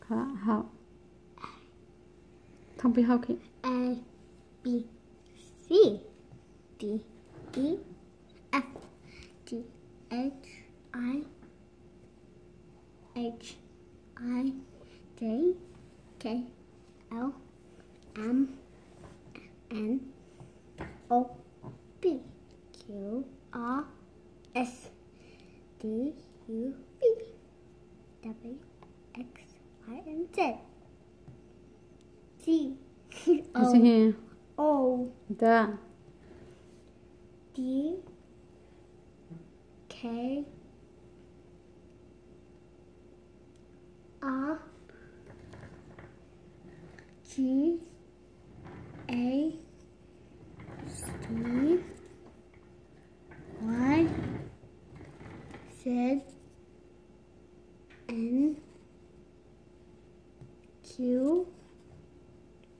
Kha hau. Thangpi hau khi. A B C D E F G H I H I J K L M N O P Q R S T U V W X Y and Z. C O O Da. D K R G A C Y Z N Q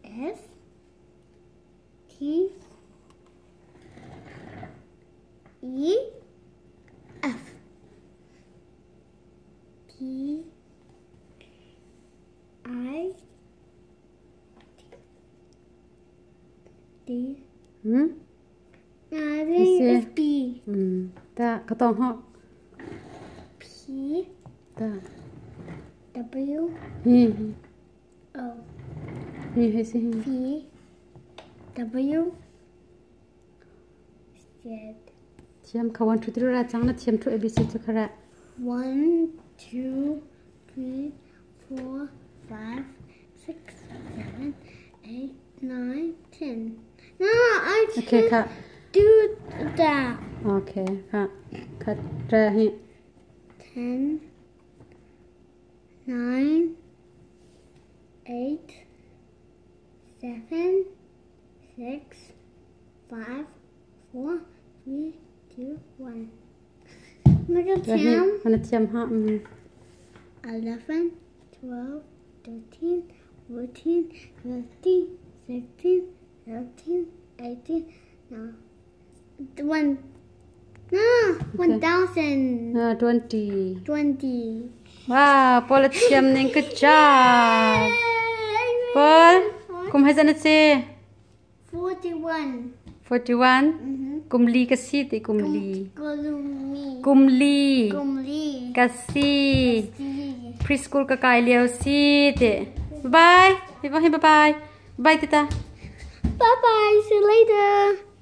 S T E F P I D. Hmm? I think it's B. Hmm. Ta ka tong ho. P. Ta. W. Hi. O. Hi hi si. V. W. Z. Thiam kha 1 2 3 ra chang na thiam thu ABC chu khara. 1 2 3 4 5 6 7 8 9 10. No, I can't Okay kha. do that. Okay kha. Kha tra hi. 10 9 8 7 6 5 4 3 2 1. Middle Tra hi. 10 Mana thiam ha. 11 12 13 14 15 16 17 18 no 1 no 1000 20. 20 Wow, Paul thiam ning good job. Paul, kum hai zan che. 41 41. Mhm. Kum li ka si ti kum li. Kulumi Kum li Kumli ka si. Si Preschool ka kai liao si ti. Bye. Bye bye. Bye tita. Bye bye see you later.